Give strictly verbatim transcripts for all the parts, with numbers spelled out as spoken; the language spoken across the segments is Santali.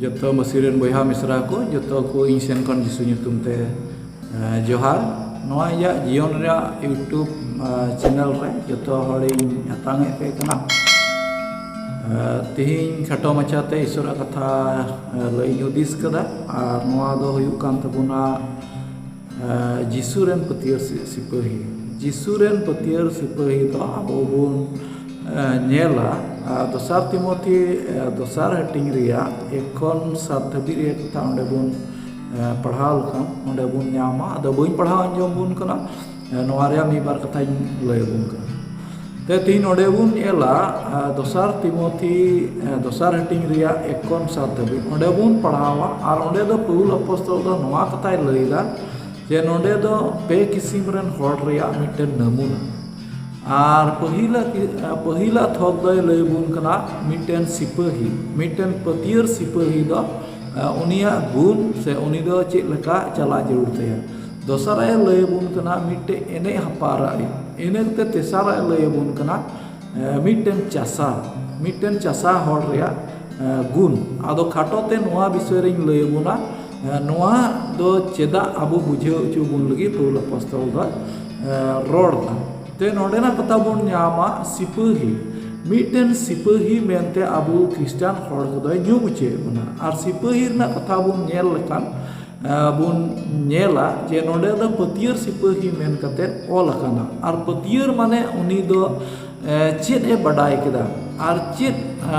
ᱡᱚᱛᱚ ᱢᱟᱹᱥᱤ ᱨᱮᱱ ᱵᱚᱭᱦᱟ ᱢᱤᱥᱨᱟ ᱠᱚ, ᱡᱚᱛᱚ ᱠᱚ ᱤᱧ ᱥᱮᱱ ᱠᱷᱚᱱ ᱡᱤᱥᱩ ᱧᱩᱛᱩᱢ ᱛᱮ, ᱮ, ᱡᱚᱦᱟᱨ᱾ ᱱᱚᱣᱟ ᱤᱧᱟᱹᱜ ᱡᱤᱭᱚᱱ ᱨᱮᱭᱟᱜ YouTube, ᱮ, channel ᱨᱮ ᱡᱚᱛᱚ ᱦᱚᱲᱤᱧ ᱟᱛᱟᱝ ᱮᱫ ᱯᱮ ᱠᱟᱱᱟ᱾ ᱮ, ᱛᱮᱦᱮᱧ ᱠᱷᱟᱴᱚ ᱢᱟᱪᱷᱟᱛᱮ ᱤᱥᱚᱨᱟᱜ ᱠᱟᱛᱷᱟ, ᱮ, ᱞᱟᱹᱭ ᱤᱧ ᱦᱩᱫᱤᱥ ᱠᱟᱫᱟ, ᱟᱨ ᱱᱚᱣᱟ ᱫᱚ ᱦᱩᱭᱩᱜ ᱠᱟᱱ ᱛᱟᱵᱚᱱᱟ, ᱮ, ᱡᱤᱥᱩ ᱨᱮᱱ ᱯᱟᱹᱛᱭᱟᱹᱨ ᱥᱤ-, ᱥᱤᱯᱟᱹᱦᱤ᱾ ᱡᱤᱥᱩ ᱨᱮᱱ ᱯᱟᱹᱛᱭᱟᱹᱨ ᱥᱤᱯᱟᱹᱦᱤ ᱫᱚ ᱟᱵᱚ ᱵᱚᱱ, ᱮ, ᱧᱮᱞᱟ, ᱮ, ᱫᱚᱥᱟᱨ ᱛᱤᱢᱚᱛᱷᱤ, ᱮ, ᱫᱚᱥᱟᱨ ᱦᱟᱹᱴᱤᱧ ᱨᱮᱭᱟᱜ ᱮᱠ ᱠᱷᱚᱱ ᱥᱟᱛ ᱫᱷᱟᱹᱵᱤᱡ ᱨᱮᱭᱟᱜ ᱠᱟᱛᱷᱟ ᱚᱸᱰᱮ ᱵᱚᱱ, ᱮ, ᱯᱟᱲᱦᱟᱣ ᱞᱮᱠᱷᱟᱱ ᱚᱸᱰᱮ ᱵᱚᱱ ᱧᱟᱢᱟ᱾ ᱟᱫᱚ ᱵᱟᱹᱧ ᱯᱟᱲᱦᱟᱣ ᱟᱸᱡᱚᱢ ᱵᱚᱱ ᱠᱟᱱᱟ, ᱮ, ᱱᱚᱣᱟ ᱨᱮᱭᱟᱜ ᱢᱤᱫ ᱵᱟᱨ ᱠᱟᱛᱷᱟᱧ ᱞᱟᱹᱭ ᱟᱵᱚᱱ ᱠᱟᱱᱟ᱾ ᱛᱮ ᱛᱮᱦᱮᱧ ᱱᱚᱰᱮ ᱵᱚᱱ ᱧᱮᱞᱟ, ᱮ, ᱫᱚᱥᱟᱨ ᱛᱤᱢᱚᱛᱷᱤ, ᱮ, ᱫᱚᱥᱟᱨ ᱦᱟᱹᱴᱤᱧ ᱨᱮᱭᱟᱜ ᱮᱠ ᱠᱷᱚᱱ ᱥᱟᱛ ᱫᱷᱟᱹᱵᱤᱡ ᱚᱸᱰᱮ ᱵᱚᱱ ᱯᱟᱲᱦᱟᱣᱟ᱾ ᱟᱨ ᱚᱸᱰᱮ ᱫᱚ ᱯᱟᱹᱣᱩᱞ ᱟᱯᱚᱥᱛᱚᱞ ᱫᱚ ᱱᱚᱣᱟ ᱠᱟᱛᱷᱟᱭ ᱞᱟᱹᱭᱫᱟ ᱡᱮ ᱱᱚᱰᱮ ᱫᱚ ᱯᱮ ᱠᱤᱥᱤᱢ ᱨᱮᱱ ᱦᱚᱲ ᱨᱮᱭᱟᱜ ᱢᱤᱫᱴᱮᱱ ᱱᱟᱢᱩᱱᱟ᱾ ᱟᱨ ᱯᱟᱹᱦᱤᱞᱟ ᱠᱤ-, ᱮ, ᱯᱟᱹᱦᱤᱞᱟ ᱛᱷᱚᱠ ᱫᱚᱭ ᱞᱟᱹᱭ ᱟᱵᱚᱱ ᱠᱟᱱᱟ ᱢᱤᱫᱴᱮᱱ ᱥᱤᱯᱟᱹᱦᱤ, ᱢᱤᱫᱴᱮᱱ ᱯᱟᱹᱛᱭᱟᱹᱨ ᱥᱤᱯᱟᱹᱦᱤ ᱫᱚ, ᱮ, ᱩᱱᱤᱭᱟᱜ ᱜᱩᱱ ᱥᱮ ᱩᱱᱤ ᱫᱚ ᱪᱮᱫ ᱞᱮᱠᱟ ᱪᱟᱞᱟᱜ ᱡᱟᱹᱨᱩᱲ ᱛᱟᱭᱟ᱾ ᱫᱚᱥᱟᱨᱟᱜ ᱮ ᱞᱟᱹᱭ ᱟᱵᱚᱱ ᱠᱟᱱᱟ ᱢᱤᱫᱴᱮᱱ ᱮᱱᱮᱡ ᱦᱟᱯᱟᱨᱟᱜ᱾ ᱤᱱᱟᱹ ᱠᱟᱛᱮ ᱛᱮᱥᱟᱨᱟᱜ ᱮ ᱞᱟᱹᱭ ᱟᱵᱚᱱ ᱠᱟᱱᱟ, ᱮ, ᱢᱤᱫᱴᱮᱱ ᱪᱟᱥᱟ, ᱢᱤᱫᱴᱮᱱ ᱪᱟᱥᱟ ᱦᱚᱲ ᱨᱮᱭᱟᱜ, ᱮ, ᱜᱩᱱ᱾ ᱟᱫᱚ ᱠᱷᱟᱴᱚ ᱛᱮ ᱱᱚᱣᱟ ᱵᱤᱥᱚᱭ ᱨᱤᱧ ᱞᱟᱹᱭ ᱟᱵᱚᱱᱟ, ᱮ, ᱱᱚᱣᱟ ᱫᱚ ᱪᱮᱫᱟᱜ ᱟᱵᱚ ᱵᱩᱡᱷᱟᱹᱣ ᱦᱚᱪᱚ ᱵᱚᱱ ᱞᱟᱹᱜᱤᱫ ᱯᱟᱹᱣᱩᱞ ᱟᱯᱚᱥᱛᱚᱞ ᱫᱚᱭ, ᱮ, ᱨᱚᱲ ᱫᱟ᱾ ᱛᱮ ᱱᱚᱰᱮᱱᱟᱜ ᱠᱟᱛᱷᱟ ᱵᱚᱱ ᱧᱟᱢᱟ ᱥᱤᱯᱟᱹᱦᱤ᱾ ᱢᱤᱫᱴᱮᱱ ᱥᱤᱯᱟᱹᱦᱤ ᱢᱮᱱᱛᱮ ᱟᱵᱚ ᱠᱷᱨᱤᱥᱴᱟᱱ ᱦᱚᱲ ᱠᱚᱫᱚᱭ ᱧᱩᱢ ᱦᱚᱪᱚᱭᱮᱫ ᱵᱚᱱᱟ᱾ ᱟᱨ ᱥᱤᱯᱟᱹᱦᱤ ᱨᱮᱱᱟᱜ ᱠᱟᱛᱷᱟ ᱵᱚᱱ ᱧᱮᱞ ᱞᱮᱠᱷᱟᱱ, ᱮ, ᱵᱚᱱ ᱧᱮᱞᱟ ᱡᱮ ᱱᱚᱰᱮ ᱫᱚ ᱯᱟᱹᱛᱭᱟᱹᱨ ᱥᱤᱯᱟᱹᱦᱤ ᱢᱮᱱ ᱠᱟᱛᱮ ᱚᱞ ᱟᱠᱟᱱᱟ᱾ ᱟᱨ ᱯᱟᱹᱛᱭᱟᱹᱨ ᱢᱟᱱᱮ ᱩᱱᱤ ᱫᱚ, ᱮ, ᱪᱮᱫ ᱮ ᱵᱟᱰᱟᱭ ᱠᱮᱫᱟ ᱟᱨ ᱪᱮᱫ, ᱮ,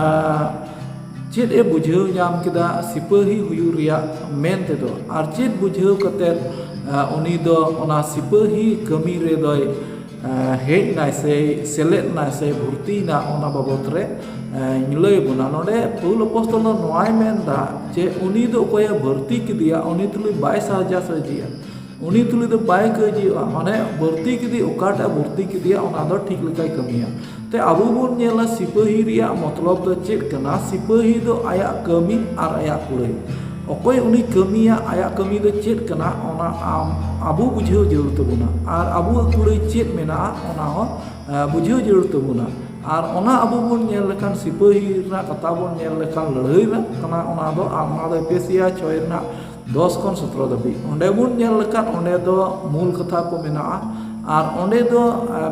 ᱪᱮᱫ ᱮ ᱵᱩᱡᱷᱟᱹᱣ ᱧᱟᱢ ᱠᱮᱫᱟ ᱥᱤᱯᱟᱹᱦᱤ ᱦᱩᱭᱩᱜ ᱨᱮᱭᱟᱜ ᱢᱮᱱ ᱛᱮᱫᱚ, ᱟᱨ ᱪᱮᱫ ᱵᱩᱡᱷᱟᱹᱣ ᱠᱟᱛᱮ, ᱮ, ᱩᱱᱤ ᱫᱚ ᱚᱱᱟ ᱥᱤᱯᱟᱹᱦᱤ ᱠᱟᱹᱢᱤ ᱨᱮᱫᱚᱭ, ᱮ, ᱦᱮᱡ ᱱᱟᱭ ᱥᱮ ᱥᱮᱞᱮᱫ ᱱᱟᱭ ᱥᱮ ᱵᱷᱚᱨᱛᱤᱭᱮᱱᱟ, ᱚᱱᱟ ᱵᱟᱵᱚᱛ ᱨᱮ, ᱮ, ᱞᱟᱹᱭ ᱵᱚᱱᱟ᱾ ᱱᱚᱰᱮ ᱯᱟᱹᱣᱩᱞ ᱟᱯᱚᱥᱛᱚᱞ ᱫᱚ ᱱᱚᱣᱟᱭ ᱢᱮᱱᱫᱟ ᱡᱮ ᱩᱱᱤ ᱫᱚ ᱚᱠᱚᱭᱮ ᱵᱷᱚᱨᱛᱤ ᱠᱮᱫᱮᱭᱟ, ᱩᱱᱤ ᱛᱩᱞᱩᱡ ᱵᱟᱭ ᱥᱟᱦᱟᱡᱟ ᱥᱟᱦᱡᱤᱭᱟ, ᱩᱱᱤ ᱛᱩᱞᱩᱡ ᱫᱚ ᱵᱟᱭ ᱠᱟᱹᱭᱡᱤᱭᱟᱜᱼᱟ᱾ ᱢᱟᱱᱮ ᱵᱷᱚᱨᱛᱤ ᱠᱮᱫᱮ, ᱚᱠᱟᱴᱟᱜ ᱵᱷᱚᱨᱛᱤ ᱠᱮᱫᱮᱭᱟ ᱚᱱᱟ ᱫᱚ ᱴᱷᱤᱠ ᱞᱮᱠᱟᱭ ᱠᱟᱹᱢᱤᱭᱟ᱾ ᱛᱮ ᱟᱵᱚ ᱵᱚᱱ ᱧᱮᱞᱟ ᱥᱤᱯᱟᱹᱦᱤ ᱨᱮᱭᱟᱜ ᱢᱚᱛᱞᱚᱵ ᱫᱚ ᱪᱮᱫ ᱠᱟᱱᱟ? ᱥᱤᱯᱟᱹᱦᱤ ᱫᱚ ᱟᱭᱟᱜ ᱠᱟᱹᱢᱤ ᱟᱨ ᱟᱭᱟᱜ ᱠᱩᱲᱟᱹᱭ᱾ ᱚᱠᱚᱭ ᱩᱱᱤ ᱠᱟᱹᱢᱤᱭᱟ, ᱟᱭᱟᱜ ᱠᱟᱹᱢᱤ ᱫᱚ ᱪᱮᱫ ᱠᱟᱱᱟ, ᱚᱱᱟ ᱟᱢ, ᱟᱵᱚ ᱵᱩᱡᱷᱟᱹᱣ ᱡᱟᱹᱨᱩᱲ ᱛᱟᱵᱚᱱᱟ᱾ ᱟᱨ ᱟᱵᱚᱣᱟᱜ ᱠᱩᱲᱟᱹᱭ ᱪᱮᱫ ᱢᱮᱱᱟᱜᱼᱟ, ᱚᱱᱟ ᱦᱚᱸ, ᱮ, ᱵᱩᱡᱷᱟᱹᱣ ᱡᱟᱹᱨᱩᱲ ᱛᱟᱵᱚᱱᱟ᱾ ᱟᱨ ᱚᱱᱟ ᱟᱵᱚ ᱵᱚᱱ ᱧᱮᱞ ᱞᱮᱠᱷᱟᱱ, ᱥᱤᱯᱟᱹᱦᱤ ᱨᱮᱱᱟᱜ ᱠᱟᱛᱷᱟ ᱵᱚᱱ ᱧᱮᱞ ᱞᱮᱠᱷᱟᱱ, ᱞᱟᱹᱲᱦᱟᱹᱭ ᱨᱮᱱᱟᱜ ᱠᱟᱱᱟ ᱚᱱᱟ ᱫᱚ, ᱟᱨ ᱚᱱᱟ ᱫᱚ ᱮᱯᱮᱥᱤᱭᱟ ᱪᱷᱚᱭ ᱨᱮᱱᱟᱜ ᱫᱚᱥ ᱠᱷᱚᱱ ᱥᱚᱛᱨᱚ ᱫᱷᱟᱹᱵᱤᱡ᱾ ᱚᱸᱰᱮ ᱵᱚᱱ ᱧᱮᱞ ᱞᱮᱠᱷᱟᱱ, ᱚᱸᱰᱮ ᱫᱚ ᱢᱩᱞ ᱠᱟᱛᱷᱟ ᱠᱚ ᱢᱮᱱᱟᱜᱼᱟ᱾ ᱟᱨ ᱚᱸᱰᱮ ᱫᱚ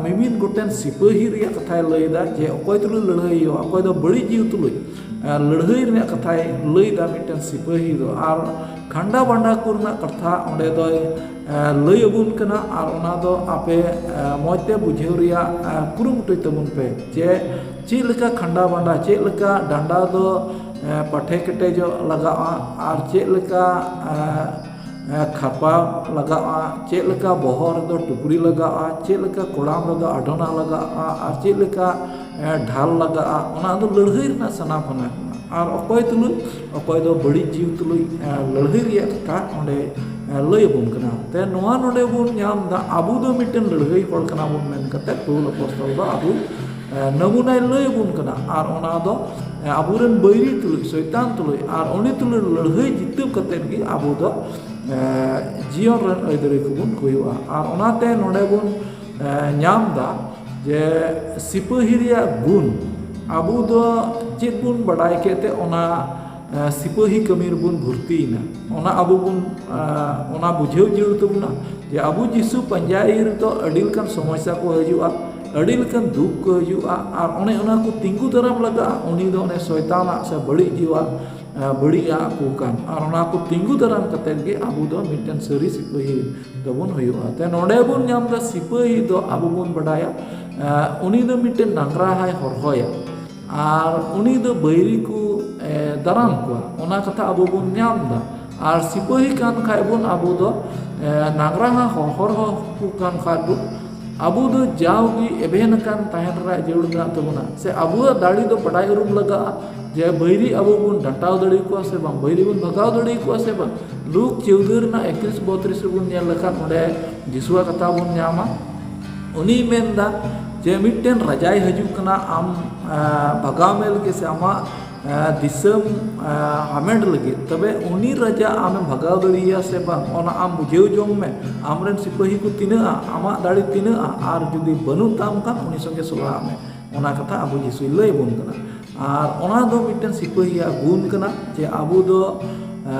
ᱢᱤᱢᱤᱫ ᱜᱚᱴᱮᱱ ᱥᱤᱯᱟᱹᱦᱤ ᱨᱮᱭᱟᱜ ᱠᱟᱛᱷᱟᱭ ᱞᱟᱹᱭᱫᱟ ᱡᱮ ᱚᱠᱚᱭ ᱛᱩᱞᱩᱡ ᱞᱟᱹᱲᱦᱟᱹᱭ ᱦᱩᱭᱩᱜᱼᱟ, ᱚᱠᱚᱭ ᱫᱚ ᱵᱟᱹᱲᱤᱡ ᱡᱤᱣᱤ ᱛᱩᱞᱩᱡ ᱞᱟᱹᱲᱦᱟᱹᱭ ᱨᱮᱭᱟᱜ ᱠᱟᱛᱷᱟᱭ ᱞᱟᱹᱭᱫᱟ ᱢᱤᱫᱴᱮᱱ ᱥᱤᱯᱟᱹᱦᱤ ᱫᱚ᱾ ᱟᱨ ᱠᱷᱟᱱᱰᱟ ᱵᱟᱱᱰᱟ ᱠᱚ ᱨᱮᱱᱟᱜ ᱠᱟᱛᱷᱟ ᱚᱸᱰᱮ ᱫᱚᱭ ᱞᱟᱹᱭ ᱟᱵᱚᱱ ᱠᱟᱱᱟ᱾ ᱟᱨ ᱚᱱᱟ ᱫᱚ ᱟᱯᱮ ᱢᱚᱡᱽ ᱛᱮ ᱵᱩᱡᱷᱟᱹᱣ ᱨᱮᱭᱟᱜ ᱠᱩᱨᱩᱢᱩᱴᱩᱭ ᱛᱟᱵᱚᱱ ᱯᱮ ᱡᱮ ᱪᱮᱫ ᱞᱮᱠᱟ ᱠᱷᱟᱱᱰᱟ ᱵᱟᱱᱰᱟ, ᱪᱮᱫ ᱞᱮᱠᱟ ᱰᱟᱸᱰᱟ ᱫᱚ ᱯᱟᱴᱷᱮ ᱠᱮᱴᱮᱡᱚᱜ ᱞᱟᱜᱟᱜᱼᱟ, ᱟᱨ ᱪᱮᱫ ᱞᱮᱠᱟ ᱠᱷᱟᱯᱟ ᱞᱟᱜᱟᱜᱼᱟ, ᱪᱮᱫ ᱞᱮᱠᱟ ᱵᱚᱦᱚᱜ ᱨᱮᱫᱚ ᱴᱩᱯᱨᱤ ᱞᱟᱜᱟᱜᱼᱟ, ᱪᱮᱫ ᱞᱮᱠᱟ ᱠᱚᱲᱟᱢ ᱨᱮᱫᱚ ᱟᱰᱷᱚᱱᱟ ᱞᱟᱜᱟᱜᱼᱟ, ᱟᱨ ᱪᱮᱫ ᱞᱮᱠᱟ ᱰᱷᱟᱞ ᱞᱟᱜᱟᱜᱼᱟ, ᱚᱱᱟ ᱫᱚ ᱞᱟᱹᱲᱦᱟᱹᱭ ᱨᱮᱱᱟᱜ ᱥᱟᱱᱟ ᱯᱟᱱᱟ ᱠᱟᱱᱟ᱾ ᱟᱨ ᱚᱠᱚᱭ ᱛᱩᱞᱩᱡ, ᱚᱠᱚᱭ ᱫᱚ ᱵᱟᱹᱲᱤᱡ ᱡᱤᱣᱤ ᱛᱩᱞᱩᱡ ᱞᱟᱹᱲᱦᱟᱹᱭ ᱨᱮᱭᱟᱜ ᱠᱟᱛᱷᱟ ᱚᱸᱰᱮ ᱞᱟᱹᱭ ᱟᱵᱚᱱ ᱠᱟᱱᱟ᱾ ᱛᱮ ᱱᱚᱣᱟ ᱱᱚᱰᱮ ᱵᱚᱱ ᱧᱟᱢ ᱮᱫᱟ, ᱟᱵᱚ ᱫᱚ ᱢᱤᱫᱴᱮᱱ ᱞᱟᱹᱲᱦᱟᱹᱭ ᱦᱚᱲ ᱠᱟᱱᱟ ᱵᱚᱱ ᱢᱮᱱ ᱠᱟᱛᱮ ᱯᱟᱹᱣᱩᱞ ᱟᱯᱚᱥᱛᱚᱞ ᱫᱚ ᱟᱵᱚ ᱱᱟᱢᱩᱱᱟᱭ ᱞᱟᱹᱭ ᱟᱵᱚᱱ ᱠᱟᱱᱟ᱾ ᱟᱨ ᱚᱱᱟ ᱫᱚ ᱟᱵᱚᱨᱮᱱ ᱵᱟᱹᱭᱨᱤ ᱛᱩᱞᱩᱡ, ᱥᱚᱭᱛᱟᱱ ᱛᱩᱞᱩᱡ, ᱟᱨ ᱩᱱᱤ ᱛᱩᱞᱩᱡ ᱞᱟᱹᱲᱦᱟᱹᱭ ᱡᱤᱛᱟᱹᱣ ᱠᱟᱛᱮᱫ ᱜᱮ ᱟᱵᱚ ᱫᱚ ᱡᱤᱭᱚᱱ ᱨᱮᱱ ᱟᱹᱭᱫᱟᱹᱨᱤ ᱠᱚᱵᱚᱱ ᱦᱩᱭᱩᱜᱼᱟ᱾ ᱟᱨ ᱚᱱᱟᱛᱮ ᱱᱚᱰᱮ ᱵᱚᱱ ᱧᱟᱢ ᱮᱫᱟ ᱡᱮ ᱥᱤᱯᱟᱹᱦᱤ ᱨᱮᱭᱟᱜ ᱜᱩᱱ ᱟᱵᱚ ᱫᱚ ᱪᱮᱫ ᱵᱚᱱ ᱵᱟᱰᱟᱭ ᱠᱮᱫ ᱛᱮ ᱚᱱᱟ ᱥᱤᱯᱟᱹᱦᱤ ᱠᱟᱹᱢᱤ ᱨᱮᱵᱚᱱ ᱵᱷᱚᱨᱛᱤᱭᱮᱱᱟ, ᱚᱱᱟ ᱟᱵᱚ ᱵᱚᱱ ᱚᱱᱟ ᱵᱩᱡᱷᱟᱹᱣ ᱡᱟᱹᱨᱩᱲ ᱛᱟᱵᱚᱱᱟ ᱡᱮ ᱟᱵᱚ ᱡᱤᱥᱩ ᱯᱟᱸᱡᱟᱭ ᱨᱮᱫᱚ ᱟᱹᱰᱤ ᱞᱮᱠᱟᱱ ᱥᱚᱢᱚᱥᱥᱟ ᱠᱚ ᱦᱤᱡᱩᱜᱼᱟ, ᱟᱹᱰᱤ ᱞᱮᱠᱟᱱ ᱫᱩᱠ ᱠᱚ ᱦᱤᱡᱩᱜᱼᱟ᱾ ᱟᱨ ᱚᱱᱮ ᱚᱱᱟ ᱠᱚ ᱛᱤᱸᱜᱩ ᱫᱟᱨᱟᱢ ᱞᱟᱜᱟᱜᱼᱟ᱾ ᱩᱱᱤ ᱫᱚ ᱚᱱᱮ ᱥᱚᱭᱛᱟᱱᱟᱜ ᱥᱮ ᱵᱟᱹᱲᱤᱡ ᱡᱤᱣᱟ ᱵᱟᱹᱲᱤᱡ ᱟᱜ ᱠᱚ ᱠᱟᱱ᱾ ᱟᱨ ᱚᱱᱟ ᱠᱚ ᱛᱤᱸᱜᱩ ᱫᱟᱨᱟᱢ ᱠᱟᱛᱮᱫ ᱜᱮ ᱟᱵᱚ ᱫᱚ ᱢᱤᱫᱴᱮᱱ ᱥᱟᱹᱨᱤ ᱥᱤᱯᱟᱹᱦᱤ ᱫᱚᱵᱚᱱ ᱦᱩᱭᱩᱜᱼᱟ᱾ ᱛᱮ ᱱᱚᱰᱮ ᱵᱚᱱ ᱧᱟᱢ ᱮᱫᱟ ᱥᱤᱯᱟᱹᱦᱤ ᱫᱚ ᱟᱵᱚ ᱵᱚᱱ ᱵᱟᱰᱟᱭᱟ, ᱩᱱᱤ ᱫᱚ ᱢᱤᱫᱴᱮᱱ ᱰᱟᱝᱨᱟ ᱦᱟᱭ ᱦᱚᱨᱦᱚᱭᱟ᱾ ᱟᱨ ᱩᱱᱤ ᱫᱚ ᱵᱟᱹᱭᱨᱤ ᱠᱚ ᱫᱟᱨᱟᱢ ᱠᱚᱣᱟ, ᱚᱱᱟ ᱠᱟᱛᱷᱟ ᱟᱵᱚ ᱵᱚᱱ ᱧᱟᱢ ᱮᱫᱟ᱾ ᱟᱨ ᱥᱤᱯᱟᱹᱦᱤ ᱠᱟᱱ ᱠᱷᱟᱡ ᱵᱚᱱ ᱟᱵᱚ ᱫᱚ ᱱᱟᱝᱨᱟ ᱦᱚᱸ ᱦᱚᱨᱦᱚ ᱠᱚ ᱠᱟᱱ ᱠᱷᱟᱡ ᱵᱚᱱ ᱟᱵᱚ ᱫᱚ ᱡᱟᱣᱜᱮ ᱮᱵᱷᱮᱱ ᱟᱠᱟᱱ ᱛᱟᱦᱮᱱ ᱨᱮᱭᱟᱜ ᱡᱟᱹᱨᱩᱲ ᱢᱮᱱᱟᱜ ᱛᱟᱵᱚᱱᱟ᱾ ᱥᱮ ᱟᱵᱚᱣᱟᱜ ᱫᱟᱲᱮ ᱫᱚ ᱵᱟᱰᱟᱭ ᱩᱨᱩᱢ ᱞᱟᱜᱟᱜᱼᱟ ᱡᱮ ᱵᱟᱹᱭᱨᱤ ᱟᱵᱚ ᱵᱚᱱ ᱰᱟᱴᱟᱣ ᱫᱟᱲᱮ ᱠᱚᱣᱟ ᱥᱮ ᱵᱟᱝ, ᱵᱟᱹᱭᱨᱤ ᱵᱚᱱ ᱵᱷᱟᱜᱟᱣ ᱫᱟᱲᱮ ᱠᱚᱣᱟ ᱥᱮ ᱵᱟᱝ᱾ ᱞᱩᱠ ᱪᱳᱣᱫᱟᱹ ᱨᱮᱱᱟᱜ ᱮᱠᱛᱨᱤᱥ ᱵᱚᱛᱨᱤᱥ ᱨᱮᱵᱚᱱ ᱧᱮᱞ ᱞᱮᱠᱷᱟᱱ ᱚᱸᱰᱮ ᱡᱤᱥᱩᱣᱟᱜ ᱠᱟᱛᱷᱟ ᱵᱚᱱ ᱧᱟᱢᱟ᱾ ᱩᱱᱤᱭ ᱢᱮᱱᱫᱟ ᱡᱮ ᱢᱤᱫᱴᱮᱱ ᱨᱟᱡᱟᱭ ᱦᱤᱡᱩᱜ ᱠᱟᱱᱟ ᱟᱢ ᱵᱷᱟᱜᱟᱣ ᱢᱮ ᱞᱟᱹᱜᱤᱫ ᱥᱮ ᱟᱢᱟᱜ ᱫᱤᱥᱚᱢ ᱦᱟᱢᱮᱴ ᱞᱟᱹᱜᱤᱫ᱾ ᱛᱚᱵᱮ ᱩᱱᱤ ᱨᱟᱡᱟ ᱟᱢᱮᱢ ᱵᱷᱟᱜᱟᱣ ᱫᱟᱲᱮᱭᱟᱭᱟ ᱥᱮ ᱵᱟᱝ, ᱚᱱᱟ ᱟᱢ ᱵᱩᱡᱷᱟᱹᱣ ᱡᱚᱝ ᱢᱮ᱾ ᱟᱢᱨᱮᱱ ᱥᱤᱯᱟᱹᱦᱤ ᱠᱚ ᱛᱤᱱᱟᱹᱜᱼᱟ, ᱟᱢᱟᱜ ᱫᱟᱲᱮ ᱛᱤᱱᱟᱹᱜᱼᱟ, ᱟᱨ ᱡᱩᱫᱤ ᱵᱟᱹᱱᱩᱜ ᱛᱟᱢ ᱠᱷᱟᱱ ᱩᱱᱤ ᱥᱚᱸᱜᱮ ᱥᱚᱞᱦᱟᱜ ᱢᱮ᱾ ᱚᱱᱟ ᱠᱟᱛᱷᱟ ᱟᱵᱚ ᱡᱤᱥᱩᱭ ᱞᱟᱹᱭ ᱟᱵᱚᱱ ᱠᱟᱱᱟ᱾ ᱟᱨ ᱚᱱᱟ ᱫᱚ ᱢᱤᱫᱴᱮᱱ ᱥᱤᱯᱟᱹᱦᱤᱭᱟᱜ ᱜᱩᱱ ᱠᱟᱱᱟ, ᱡᱮ ᱟᱵᱚ ᱫᱚ, ᱮ,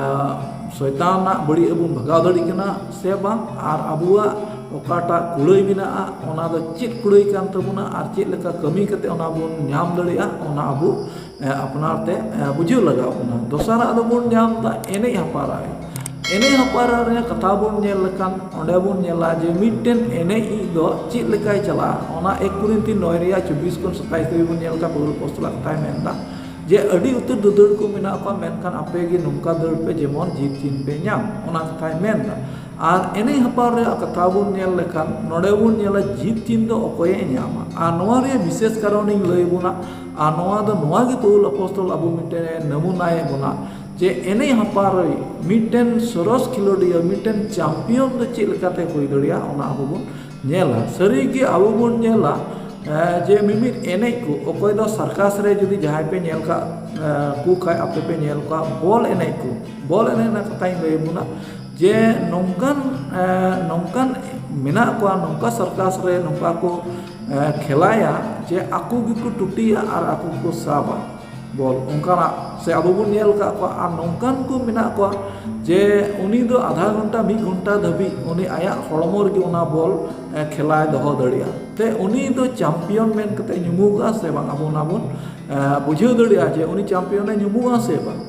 ᱥᱚᱭᱛᱟᱱᱟᱜ ᱵᱟᱹᱲᱤᱡ ᱵᱚᱱ ᱵᱷᱟᱜᱟᱣ ᱫᱟᱲᱮᱭᱟᱜ ᱠᱟᱱᱟ ᱥᱮ ᱵᱟᱝ, ᱟᱨ ᱟᱵᱚᱣᱟᱜ ᱚᱠᱟᱴᱟᱜ ᱠᱩᱲᱟᱹᱭ ᱢᱮᱱᱟᱜᱼᱟ, ᱚᱱᱟ ᱫᱚ ᱪᱮᱫ ᱠᱩᱲᱟᱹᱭ ᱠᱟᱱ ᱛᱟᱵᱚᱱᱟ ᱟᱨ ᱪᱮᱫ ᱞᱮᱠᱟ ᱠᱟᱹᱢᱤ ᱠᱟᱛᱮ ᱚᱱᱟ ᱵᱚᱱ ᱧᱟᱢ ᱫᱟᱲᱮᱭᱟᱜᱼᱟ, ᱚᱱᱟ ᱟᱵᱚ, ᱮ, ᱟᱯᱱᱟᱨ ᱛᱮ, ᱮ, ᱵᱩᱡᱷᱟᱹᱣ ᱞᱟᱜᱟᱣ ᱵᱚᱱᱟ᱾ ᱫᱚᱥᱟᱨᱟᱜ ᱫᱚᱵᱚᱱ ᱧᱟᱢ ᱮᱫᱟ ᱮᱱᱮᱡ ᱦᱟᱯᱟᱨᱟᱭ᱾ ᱮᱱᱮᱡ ᱦᱟᱯᱟᱨᱟ ᱨᱮᱭᱟᱜ ᱠᱟᱛᱷᱟ ᱵᱚᱱ ᱧᱮᱞ ᱞᱮᱠᱷᱟᱱ, ᱚᱸᱰᱮ ᱵᱚᱱ ᱧᱮᱞᱟ ᱡᱮ ᱢᱤᱫᱴᱮᱱ ᱮᱱᱮᱡ ᱤᱡ ᱫᱚ ᱪᱮᱫ ᱞᱮᱠᱟᱭ ᱪᱟᱞᱟᱜᱼᱟ᱾ ᱚᱱᱟ ᱮᱠ ᱠᱚᱨᱤᱱᱛᱷᱤ ᱱᱚᱭ ᱨᱮᱭᱟᱜ ᱪᱚᱵᱵᱤᱥ ᱠᱷᱚᱱ ᱥᱟᱛᱟᱭᱤᱥ ᱫᱷᱟᱹᱵᱤᱡ ᱵᱚᱱ ᱧᱮᱞ ᱞᱮᱠᱷᱟᱱ, ᱯᱟᱹᱣᱩᱞ ᱟᱯᱚᱥᱛᱚᱞᱟᱜ ᱠᱟᱛᱷᱟᱭ ᱢᱮᱱ ᱮᱫᱟ ᱡᱮ ᱟᱹᱰᱤ ᱩᱛᱟᱹᱨ ᱫᱟᱹᱫᱟᱹᱲ ᱠᱚ ᱢᱮᱱᱟᱜ ᱠᱚᱣᱟ, ᱢᱮᱱᱠᱷᱟᱱ ᱟᱯᱮ ᱜᱮ ᱱᱚᱝᱠᱟ ᱫᱟᱹᱲ ᱯᱮ ᱡᱮᱢᱚᱱ ᱡᱤᱛ ᱪᱤᱱ ᱯᱮ ᱧᱟᱢ, ᱚᱱᱟ ᱠᱟᱛᱷᱟᱭ ᱢᱮᱱ ᱮᱫᱟ᱾ ᱟᱨ ᱮᱱᱮᱡ ᱦᱟᱯᱟᱨ ᱨᱮᱭᱟᱜ ᱠᱟᱛᱷᱟ ᱵᱚᱱ ᱧᱮᱞ ᱞᱮᱠᱷᱟᱱ, ᱱᱚᱰᱮ ᱵᱚᱱ ᱧᱮᱞᱟ ᱡᱤᱛ ᱪᱤᱱ ᱫᱚ ᱚᱠᱚᱭᱮ ᱧᱟᱢᱟ᱾ ᱟᱨ ᱱᱚᱣᱟ ᱨᱮᱭᱟᱜ ᱵᱤᱥᱮᱥ ᱠᱟᱨᱚᱱ ᱤᱧ ᱞᱟᱹᱭ ᱟᱵᱚᱱᱟ᱾ ᱟᱨ ᱱᱚᱣᱟ ᱫᱚ ᱱᱚᱣᱟ ᱜᱮ ᱯᱟᱹᱣᱩᱞ ᱟᱯᱚᱥᱛᱚᱞ ᱟᱵᱚ ᱢᱤᱫᱴᱮᱱ ᱱᱚᱢᱩᱱᱟᱭᱮᱫ ᱵᱚᱱᱟ, ᱡᱮ ᱮᱱᱮᱡ ᱦᱟᱯᱟᱨ ᱨᱮ ᱢᱤᱫᱴᱮᱱ ᱥᱚᱨᱚᱥ ᱠᱷᱮᱞᱳᱰᱤᱭᱟᱹ, ᱢᱤᱫᱴᱮᱱ ᱪᱟᱢᱯᱤᱭᱚᱱ ᱫᱚ ᱪᱮᱫ ᱞᱮᱠᱟᱛᱮ ᱦᱩᱭ ᱫᱟᱲᱮᱭᱟᱜᱼᱟ, ᱚᱱᱟ ᱟᱵᱚ ᱵᱚᱱ ᱧᱮᱞᱟ᱾ ᱥᱟᱹᱨᱤ ᱜᱮ ᱟᱵᱚ ᱵᱚᱱ ᱧᱮᱞᱟ, ᱮ, ᱡᱮ ᱢᱤᱢᱤᱫ ᱮᱱᱮᱡ ᱠᱚ, ᱚᱠᱚᱭ ᱫᱚ ᱥᱟᱨᱠᱟᱥ ᱨᱮ ᱡᱩᱫᱤ ᱡᱟᱦᱟᱸᱭ ᱯᱮ ᱧᱮᱞ ᱠᱟᱜ, ᱮ, ᱠᱚ ᱠᱷᱟᱡ, ᱟᱯᱮ ᱯᱮ ᱧᱮᱞ ᱠᱚᱣᱟ, ᱵᱚᱞ ᱮᱱᱮᱡ ᱠᱚ, ᱵᱚᱞ ᱮᱱᱮᱡ ᱨᱮᱱᱟᱜ ᱠᱟᱛᱷᱟᱧ ᱞᱟᱹᱭ ᱟᱵᱚᱱᱟ, ᱡᱮ ᱱᱚᱝᱠᱟᱱ, ᱮ, ᱱᱚᱝᱠᱟᱱ ᱢᱮᱱᱟᱜ ᱠᱚᱣᱟ, ᱱᱚᱝᱠᱟ ᱥᱟᱨᱠᱟᱥ ᱨᱮ ᱱᱚᱝᱠᱟ ᱠᱚ, ᱮ, ᱠᱷᱮᱞᱟᱭᱟ ᱡᱮ ᱟᱠᱚ ᱜᱮᱠᱚ ᱴᱩᱴᱤᱭᱟ ᱟᱨ ᱟᱠᱚ ᱜᱮᱠᱚ ᱥᱟᱵᱟ ᱵᱚᱞ, ᱚᱱᱠᱟᱱᱟᱜ᱾ ᱥᱮ ᱟᱵᱚ ᱵᱚᱱ ᱧᱮᱞ ᱟᱠᱟᱫ ᱠᱚᱣᱟ, ᱟᱨ ᱱᱚᱝᱠᱟᱱ ᱠᱚ ᱢᱮᱱᱟᱜ ᱠᱚᱣᱟ ᱡᱮ ᱩᱱᱤ ᱫᱚ ᱟᱫᱷᱟ ᱜᱷᱚᱱᱴᱟ, ᱢᱤᱫ ᱜᱷᱚᱱᱴᱟ ᱫᱷᱟᱹᱵᱤᱡ ᱩᱱᱤ ᱟᱭᱟᱜ ᱦᱚᱲᱢᱚ ᱨᱮᱜᱮ ᱚᱱᱟ ᱵᱚᱞ, ᱮ, ᱠᱷᱮᱞᱟᱭ ᱫᱚᱦᱚ ᱫᱟᱲᱮᱭᱟᱜᱼᱟ᱾ ᱛᱮ ᱩᱱᱤ ᱫᱚ ᱪᱟᱢᱯᱤᱭᱚᱱ ᱢᱮᱱ ᱠᱟᱛᱮ ᱧᱩᱢᱩᱜᱚᱜᱼᱟ ᱥᱮ ᱵᱟᱝ, ᱟᱵᱚ ᱚᱱᱟ ᱵᱚᱱ, ᱮ, ᱵᱩᱡᱷᱟᱹᱣ ᱫᱟᱲᱮᱭᱟᱜᱼᱟ ᱡᱮ ᱩᱱᱤ ᱪᱟᱢᱯᱤᱭᱚᱱᱮ ᱧᱩᱢᱩᱜᱼᱟ ᱥᱮ ᱵᱟᱝ᱾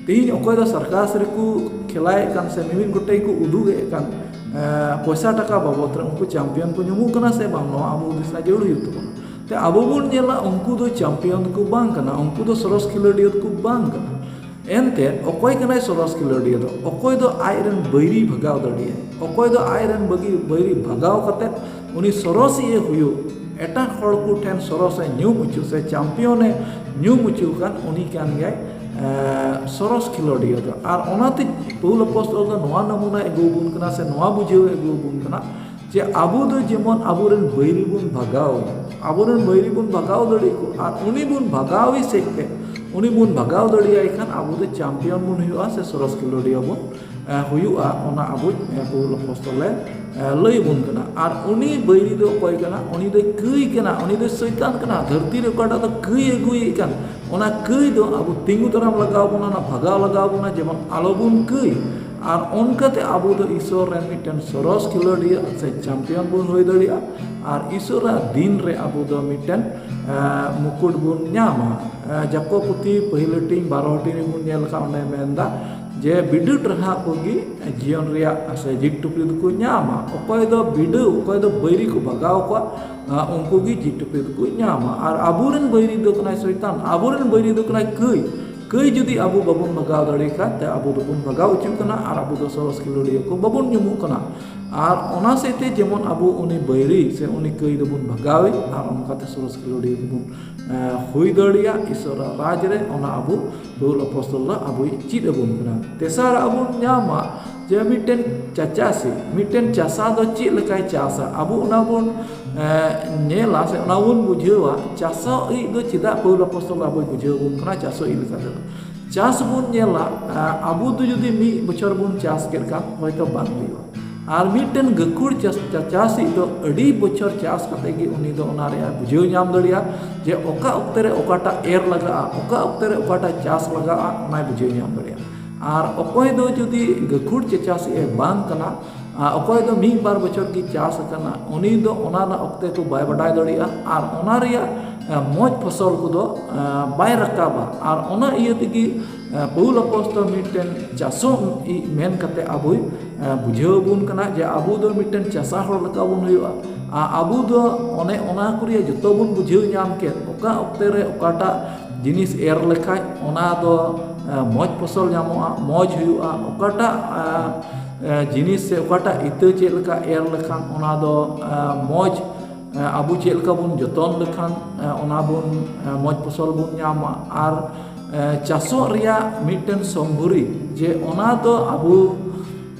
ᱛᱮᱦᱮᱧ ᱚᱠᱚᱭ ᱫᱚ ᱥᱟᱨᱠᱟᱥ ᱨᱮᱠᱚ ᱠᱷᱮᱞᱟᱭᱮᱫ ᱠᱟᱱ ᱥᱮ ᱢᱤᱢᱤᱫ ᱜᱚᱴᱮᱡ ᱠᱚ ᱩᱫᱩᱜ ᱮᱫ ᱠᱟᱱ, ᱮ, ᱯᱚᱭᱥᱟ ᱴᱟᱠᱟ ᱵᱟᱵᱚᱫ ᱨᱮ ᱩᱱᱠᱩ ᱪᱟᱢᱯᱤᱭᱚᱱ ᱠᱚ ᱧᱩᱢᱩᱜ ᱠᱟᱱᱟ ᱥᱮ ᱵᱟᱝ, ᱱᱚᱣᱟ ᱟᱵᱚ ᱦᱩᱫᱤᱥ ᱨᱮᱱᱟᱜ ᱡᱟᱹᱨᱩᱲ ᱦᱩᱭᱩᱜ ᱛᱟᱵᱚᱱᱟ᱾ ᱛᱮ ᱟᱵᱚ ᱵᱚᱱ ᱧᱮᱞᱟ, ᱩᱱᱠᱩ ᱫᱚ ᱪᱟᱢᱯᱤᱭᱚᱱ ᱫᱚᱠᱚ ᱵᱟᱝ ᱠᱟᱱᱟ, ᱩᱱᱠᱩ ᱫᱚ ᱥᱚᱨᱚᱥ ᱠᱷᱮᱞᱳᱰᱤᱭᱟᱹ ᱫᱚᱠᱚ ᱵᱟᱝ ᱠᱟᱱᱟ᱾ ᱮᱱᱛᱮ ᱚᱠᱚᱭ ᱠᱟᱱᱟᱭ ᱥᱚᱨᱚᱥ ᱠᱷᱮᱞᱳᱰᱤᱭᱟᱹ ᱫᱚ? ᱚᱠᱚᱭ ᱫᱚ ᱟᱡ ᱨᱮᱱ ᱵᱟᱹᱭᱨᱤ ᱵᱷᱟᱜᱟᱣ ᱫᱟᱲᱮᱭᱟᱜᱼᱟᱭ, ᱚᱠᱚᱭ ᱫᱚ ᱟᱡ ᱨᱮᱱ ᱵᱟᱹᱜᱤ, ᱵᱟᱹᱭᱨᱤ ᱵᱷᱟᱜᱟᱣ ᱠᱟᱛᱮ ᱩᱱᱤ ᱥᱚᱨᱚᱥᱤᱡ ᱮ ᱦᱩᱭᱩᱜ, ᱮᱴᱟᱜ ᱦᱚᱲ ᱠᱚ ᱴᱷᱮᱱ ᱥᱚᱨᱚᱥ ᱮ ᱧᱩᱢ ᱦᱚᱪᱚ ᱥᱮ ᱪᱟᱢᱯᱤᱭᱚᱱ ᱮ ᱧᱩᱢ ᱦᱚᱪᱚ ᱠᱟᱱ, ᱩᱱᱤ ᱠᱟᱱ ᱜᱮᱭᱟᱭ, ᱮ, ᱥᱚᱨᱚᱥ ᱠᱷᱮᱞᱳᱰᱤᱭᱟᱹ ᱫᱚ᱾ ᱟᱨ ᱚᱱᱟᱛᱮ ᱯᱟᱹᱣᱩᱞ ᱟᱯᱚᱥᱛᱚᱞ ᱫᱚ ᱱᱚᱣᱟ ᱱᱚᱢᱩᱱᱟᱭ ᱟᱹᱜᱩ ᱟᱵᱚᱱ ᱠᱟᱱᱟ ᱥᱮ ᱱᱚᱣᱟ ᱵᱩᱡᱷᱟᱹᱣ ᱮ ᱟᱹᱜᱩ ᱟᱵᱚᱱ ᱠᱟᱱᱟ ᱡᱮ ᱟᱵᱚ ᱫᱚ ᱡᱮᱢᱚᱱ ᱟᱵᱚᱨᱮᱱ ᱵᱟᱹᱭᱨᱤ ᱵᱚᱱ ᱵᱷᱟᱜᱟᱣ, ᱟᱵᱚᱨᱮᱱ ᱵᱟᱹᱭᱨᱤ ᱵᱚᱱ ᱵᱷᱟᱜᱟᱣ ᱫᱟᱲᱮ ᱠᱚ, ᱟᱨ ᱩᱱᱤ ᱵᱚᱱ ᱵᱷᱟᱜᱟᱣ ᱮ ᱥᱮᱫ ᱛᱮ ᱩᱱᱤ ᱵᱚᱱ ᱵᱷᱟᱜᱟᱣ ᱫᱟᱲᱮᱭᱟᱭ ᱠᱷᱟᱱ ᱟᱵᱚ ᱫᱚ ᱪᱟᱢᱯᱤᱭᱚᱱ ᱵᱚᱱ ᱦᱩᱭᱩᱜᱼᱟ, ᱥᱮ ᱥᱚᱨᱚᱥ ᱠᱷᱮᱞᱳᱰᱤᱭᱟᱹ ᱵᱚᱱ ᱦᱩᱭᱩᱜᱼᱟ᱾ ᱚᱱᱟ ᱟᱵᱚ ᱯᱟᱹᱣᱩᱞ ᱟᱯᱚᱥᱛᱚᱞ ᱮ ᱞᱟᱹᱭ ᱵᱚᱱ ᱠᱟᱱᱟ᱾ ᱟᱨ ᱩᱱᱤ ᱵᱟᱹᱭᱨᱤ ᱫᱚ ᱚᱠᱚᱭ ᱠᱟᱱᱟ? ᱩᱱᱤ ᱫᱚᱭ ᱠᱟᱹᱭ ᱠᱟᱱᱟ, ᱩᱱᱤ ᱫᱚᱭ ᱥᱚᱭᱛᱟᱱ ᱠᱟᱱᱟ᱾ ᱫᱷᱟᱹᱨᱛᱤ ᱨᱮ ᱚᱠᱟᱴᱟᱜ ᱫᱚ ᱠᱟᱹᱭ ᱟᱹᱜᱩᱭᱮᱫ ᱠᱟᱱ, ᱚᱱᱟ ᱠᱟᱹᱭ ᱫᱚ ᱟᱵᱚ ᱛᱤᱸᱜᱩ ᱫᱟᱨᱟᱢ ᱞᱟᱜᱟᱣ ᱵᱚᱱᱟ, ᱚᱱᱟ ᱵᱷᱟᱜᱟᱣ ᱞᱟᱜᱟᱣ ᱵᱚᱱᱟ, ᱡᱮᱢᱚᱱ ᱟᱞᱚᱵᱚᱱ ᱠᱟᱹᱭ᱾ ᱟᱨ ᱚᱱᱠᱟᱛᱮ ᱟᱵᱚ ᱫᱚ ᱤᱥᱚᱨ ᱨᱮᱱ ᱢᱤᱫᱴᱮᱱ ᱥᱚᱨᱚᱥ ᱠᱷᱮᱞᱳᱰᱤᱭᱟᱹ ᱥᱮ ᱪᱟᱢᱯᱤᱭᱚᱱ ᱵᱚᱱ ᱦᱩᱭ ᱫᱟᱲᱮᱭᱟᱜᱼᱟ᱾ ᱟᱨ ᱤᱥᱚᱨᱟᱜ ᱫᱤᱱ ᱨᱮ ᱟᱵᱚ ᱫᱚ ᱢᱤᱫᱴᱮᱱ ᱢᱩᱠᱩᱴ ᱵᱚᱱ ᱧᱟᱢᱟ᱾ ᱡᱟᱠᱚᱵ ᱯᱩᱛᱷᱤ ᱯᱟᱹᱦᱤᱞ ᱦᱟᱹᱴᱤᱧ ᱵᱟᱨᱚ ᱦᱟᱹᱴᱤᱧ ᱨᱮᱵᱚᱱ ᱧᱮᱞ ᱞᱮᱠᱷᱟᱱ ᱚᱸᱰᱮ ᱢᱮᱱᱫᱟ ᱡᱮ ᱵᱤᱰᱟᱹᱣ ᱴᱟᱨᱦᱟᱜ ᱠᱚᱜᱮ ᱡᱤᱭᱚᱱ ᱨᱮᱭᱟᱜ ᱥᱮ ᱡᱤᱛ ᱴᱩᱯᱨᱤ ᱫᱚᱠᱚ ᱧᱟᱢᱟ᱾ ᱚᱠᱚᱭ ᱫᱚ ᱵᱤᱰᱟᱹᱣ, ᱚᱠᱚᱭ ᱫᱚ ᱵᱟᱹᱭᱨᱤ ᱠᱚ ᱵᱷᱟᱜᱟᱣ ᱠᱚᱣᱟ, ᱩᱱᱠᱩ ᱜᱮ ᱡᱤᱛ ᱴᱩᱯᱨᱤ ᱫᱚᱠᱚ ᱧᱟᱢᱟ᱾ ᱟᱨ ᱟᱵᱚᱨᱮᱱ ᱵᱟᱹᱭᱨᱤ ᱫᱚ ᱠᱟᱱᱟᱭ ᱥᱚᱭᱛᱟᱱ, ᱟᱵᱚᱨᱮᱱ ᱵᱟᱹᱭᱨᱤ ᱫᱚ ᱠᱟᱱᱟᱭ ᱠᱟᱹᱭ᱾ ᱠᱟᱹᱭ ᱡᱩᱫᱤ ᱟᱵᱚ ᱵᱟᱵᱚᱱ ᱵᱷᱟᱜᱟᱣ ᱫᱟᱲᱮᱭᱟᱭ ᱠᱷᱟᱱ, ᱛᱮ ᱟᱵᱚ ᱫᱚᱵᱚᱱ ᱵᱷᱟᱜᱟᱣ ᱦᱚᱪᱚᱜ ᱠᱟᱱᱟ ᱟᱨ ᱟᱵᱚ ᱫᱚ ᱥᱚᱨᱚᱥ ᱠᱷᱮᱞᱳᱰᱤᱭᱟᱹ ᱠᱚ ᱵᱟᱵᱚᱱ ᱧᱩᱢᱩᱜ ᱠᱟᱱᱟ᱾ ᱟᱨ ᱚᱱᱟ ᱥᱮᱫ ᱛᱮ ᱡᱮᱢᱚᱱ ᱟᱵᱚ ᱩᱱᱤ ᱵᱟᱹᱭᱨᱤ ᱥᱮ ᱩᱱᱤ ᱠᱟᱹᱭ ᱫᱚᱵᱚᱱ ᱵᱷᱟᱜᱟᱣᱮ ᱟᱨ ᱚᱱᱠᱟᱛᱮ ᱥᱚᱨᱚᱥ ᱠᱷᱮᱞᱳᱰᱤᱭᱟᱹ ᱠᱚᱵᱚᱱ ᱦᱩᱭ ᱫᱟᱲᱮᱭᱟᱜ, ᱤᱥᱚᱨᱟᱜ ᱨᱟᱡᱽ ᱨᱮ᱾ ᱚᱱᱟ ᱟᱵᱚ ᱯᱟᱹᱣᱩᱞ ᱟᱯᱚᱥᱛᱚᱞ ᱫᱚ ᱟᱵᱚᱭ ᱪᱮᱫ ᱟᱵᱚᱱ ᱠᱟᱱᱟ᱾ ᱛᱮᱥᱟᱨ ᱟᱵᱚ ᱧᱟᱢᱟ ᱡᱮ ᱢᱤᱫᱴᱮᱱ ᱪᱟᱪᱟᱥᱤ, ᱢᱤᱫᱴᱮᱱ ᱪᱟᱥᱟ ᱫᱚ ᱪᱮᱫ ᱞᱮᱠᱟᱭ ᱪᱟᱥᱟ, ᱟᱵᱚ ᱚᱱᱟ ᱵᱚᱱ ᱧᱮᱞᱟ ᱥᱮ ᱚᱱᱟ ᱵᱚᱱ ᱵᱩᱡᱷᱟᱹᱣᱟ᱾ ᱪᱟᱥᱚᱜ ᱤᱡ ᱫᱚ ᱪᱮᱫᱟᱜ ᱯᱟᱹᱣᱩᱞ ᱟᱯᱚᱥᱛᱚᱞ ᱟᱵᱚᱭ ᱵᱩᱡᱷᱟᱹᱣ ᱟᱵᱚᱱ ᱠᱟᱱᱟ? ᱪᱟᱥᱚᱜ ᱤᱡ ᱞᱮᱠᱟ ᱛᱮᱫᱚ ᱪᱟᱥ ᱵᱚᱱ ᱧᱮᱞᱟ᱾ ᱟᱵᱚ ᱫᱚ ᱡᱩᱫᱤ ᱢᱤᱫ ᱵᱚᱪᱷᱚᱨ ᱵᱚᱱ ᱪᱟᱥ ᱠᱮᱫ ᱠᱷᱟᱱ ᱦᱚᱭᱛᱚ ᱵᱟᱝ ᱦᱩᱭᱩᱜᱼᱟ᱾ ᱟᱨ ᱢᱤᱫᱴᱮᱱ ᱜᱟᱹᱠᱷᱩᱲ ᱪᱟᱥ, ᱪᱟ-, ᱪᱟᱥᱤᱡ ᱫᱚ ᱟᱹᱰᱤ ᱵᱚᱪᱷᱚᱨ ᱪᱟᱥ ᱠᱟᱛᱮ ᱜᱮ ᱩᱱᱤ ᱫᱚ ᱚᱱᱟ ᱨᱮᱭᱟᱜ ᱵᱩᱡᱷᱟᱹᱣ ᱧᱟᱢ ᱫᱟᱲᱮᱭᱟᱜᱼᱟ ᱡᱮ ᱚᱠᱟ ᱚᱠᱛᱮ ᱨᱮ ᱚᱠᱟᱴᱟᱜ ᱮᱨ ᱞᱟᱜᱟᱜᱼᱟ, ᱚᱠᱟ ᱚᱠᱛᱮ ᱨᱮ ᱚᱠᱟᱴᱟᱜ ᱪᱟᱥ ᱞᱟᱜᱟᱜᱼᱟ, ᱚᱱᱟᱭ ᱵᱩᱡᱷᱟᱹᱣ ᱧᱟᱢ ᱫᱟᱲᱮᱭᱟᱜᱼᱟ᱾ ᱟᱨ ᱚᱠᱚᱭ ᱫᱚ ᱡᱩᱫᱤ ᱜᱟᱹᱠᱷᱩᱲ ᱪᱟᱥᱤᱡ ᱮ ᱵᱟᱝ ᱠᱟᱱᱟ, ᱟᱨ ᱚᱠᱚᱭ ᱫᱚ ᱢᱤᱫ ᱵᱟᱨ ᱵᱚᱪᱷᱚᱨ ᱜᱮ ᱪᱟᱥ ᱟᱠᱟᱱᱟ, ᱩᱱᱤ ᱫᱚ ᱚᱱᱟ ᱨᱮᱱᱟᱜ ᱚᱠᱛᱮ ᱠᱚ ᱵᱟᱭ ᱵᱟᱰᱟᱭ ᱫᱟᱲᱮᱭᱟᱜᱼᱟ ᱟᱨ ᱚᱱᱟ ᱨᱮᱭᱟᱜ ᱢᱚᱡᱽ ᱯᱷᱚᱥᱚᱞ ᱠᱚᱫᱚ ᱵᱟᱭ ᱨᱟᱠᱟᱵᱟ᱾ ᱟᱨ ᱚᱱᱟ ᱤᱭᱟᱹ ᱛᱮᱜᱮ ᱯᱟᱹᱣᱩᱞ ᱟᱯᱚᱥᱛᱚᱞ ᱢᱤᱫᱴᱮᱱ ᱪᱟᱥᱚᱜ ᱤᱡ ᱢᱮᱱ ᱠᱟᱛᱮ ᱟᱵᱚᱭ ᱵᱩᱡᱷᱟᱹᱣ ᱟᱵᱚᱱ ᱠᱟᱱᱟ ᱡᱮ ᱟᱵᱚ ᱫᱚ ᱢᱤᱫᱴᱮᱱ ᱪᱟᱥᱟ ᱦᱚᱲ ᱞᱮᱠᱟ ᱵᱚᱱ ᱦᱩᱭᱩᱜᱼᱟ᱾ ᱟᱨ ᱟᱵᱚ ᱫᱚ ᱚᱱᱮ ᱚᱱᱟ ᱠᱚ ᱨᱮᱭᱟᱜ ᱡᱚᱛᱚ ᱵᱚᱱ ᱵᱩᱡᱷᱟᱹᱣ ᱧᱟᱢ ᱠᱮᱫ, ᱚᱠᱟ ᱚᱠᱛᱮ ᱨᱮ ᱚᱠᱟᱴᱟᱜ ᱡᱤᱱᱤᱥ ᱮᱨ ᱞᱮᱠᱷᱟᱡ ᱚᱱᱟ ᱫᱚ ᱢᱚᱡᱽ ᱯᱷᱚᱥᱚᱞ ᱧᱟᱢᱚᱜᱼᱟ, ᱢᱚᱡᱽ ᱦᱩᱭᱩᱜᱼᱟ, ᱚᱠᱟᱴᱟᱜ ᱡᱤᱱᱤᱥ ᱥᱮ ᱚᱠᱟᱴᱟᱜ ᱤᱛᱟᱹ ᱪᱮᱫ ᱞᱮᱠᱟ ᱮᱨ ᱞᱮᱠᱷᱟᱱ ᱚᱱᱟ ᱫᱚ ᱢᱚᱡᱽ, ᱟᱵᱚ ᱪᱮᱫ ᱞᱮᱠᱟ ᱵᱚᱱ ᱡᱚᱛᱚᱱ ᱞᱮᱠᱷᱟᱱ ᱚᱱᱟ ᱵᱚᱱ ᱢᱚᱡᱽ ᱯᱷᱚᱥᱚᱞ ᱵᱚᱱ ᱧᱟᱢᱟ᱾ ᱟᱨ ᱪᱟᱥᱚᱜ ᱨᱮᱭᱟᱜ ᱢᱤᱫᱴᱮᱱ ᱥᱚᱢᱵᱷᱩᱨᱤ, ᱡᱮ ᱚᱱᱟ ᱫᱚ ᱟᱵᱚ